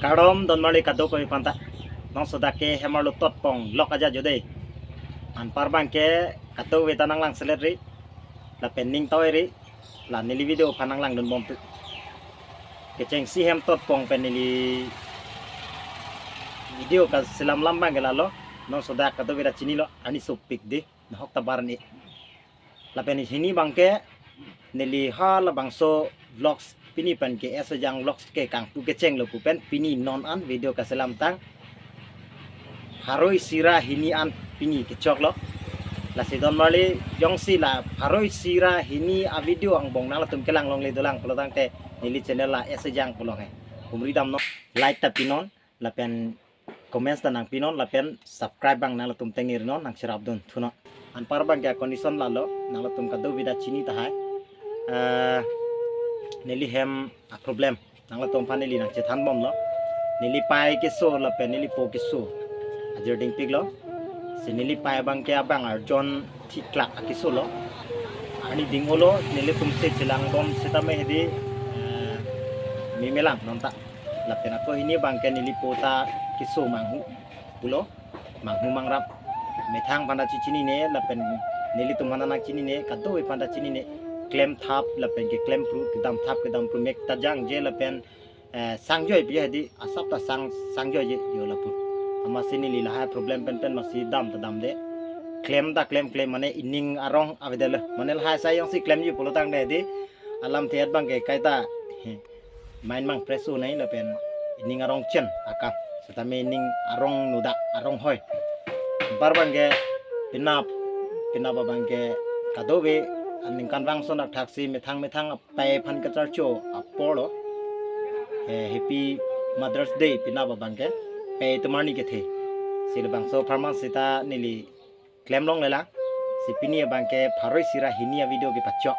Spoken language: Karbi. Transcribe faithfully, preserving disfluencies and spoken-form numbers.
Kardom donmarli kadokave aphanta. Non sodak ke hem arlo totpong lok aja jodei. Anpar abangke kadokave ta nanglang selet ri. Lapen ning tawai ri. La neli video aphan nanglang dunbom tu. Kechengsi hem totpong pen neli video kaselam lam abangke lalo. Non sodak kadokave ta chinilo, arni sopik di. Nahok ta bar ni. Lapen hini abangke neli halabangso vlogs pini pen ke S Ejang Vlogs ke kangpu kechenglo pu pen pini non an video kaselam tang. Pharo isi ra hini an pini kechoklo. Lasi donmarli jongsi la pharo isi ra hini a-video angbong nanglatum kelang longle dolang pulo tangte neli channel la S Ejang pulo he. Humri damnon, like ta pinon, lapen comments ta nangpinon, lapen subscribe abang nanglatum tengnerinon, nangcherapdun thunon. Anpar abangke condition lalo, nanglatum kadokave ta chini tahai. Eh, neli hem a-problem nanglatum aphan neli nangchethanbomlo. Neli pei keso lapen neli po keso ajirdingpiklo. Si neli pei abangke abang arjon thiklak akeso lo. Arni ding-olo, nelitum si chelangbom sitame hedi, eh, memelang nonta. Lapen ako hini abangke neli po ta keso manghu pulo, manghu mangrap. Methang aphan ta chechinine, lapen nelitum aphan ta nangchinine, kadokave aphan ta chinine. Klemthap lapen ke klempru, kedamthap kedamprumik ta jangje lapen, eh, sangjoipi hedi, asap ta sang, sangjoije jo lapu. Amatsi neli lahai problem penpen amatsi dam ta damde. Klem ta klem klem mane ining arong avedetlo. Mane lahai sai jongsi klemji pulo tangte hedi, alamthe abangke kaita, he, mind mang fresh unai lapen ining arong chen akam. Sitame ining arong nodak, arong hoi. Anpar abangke penap, penap abangke kadokave aningkanvang ason akthaksi methang methang apei aphan kacharcho aporlo. Eh, Happy Mother's Day penap abangke. Pei atum arni kethe. Si labangso apharman sita neli klem longlelang. Si pini abangke pharo isi ra hini a-video kepachok.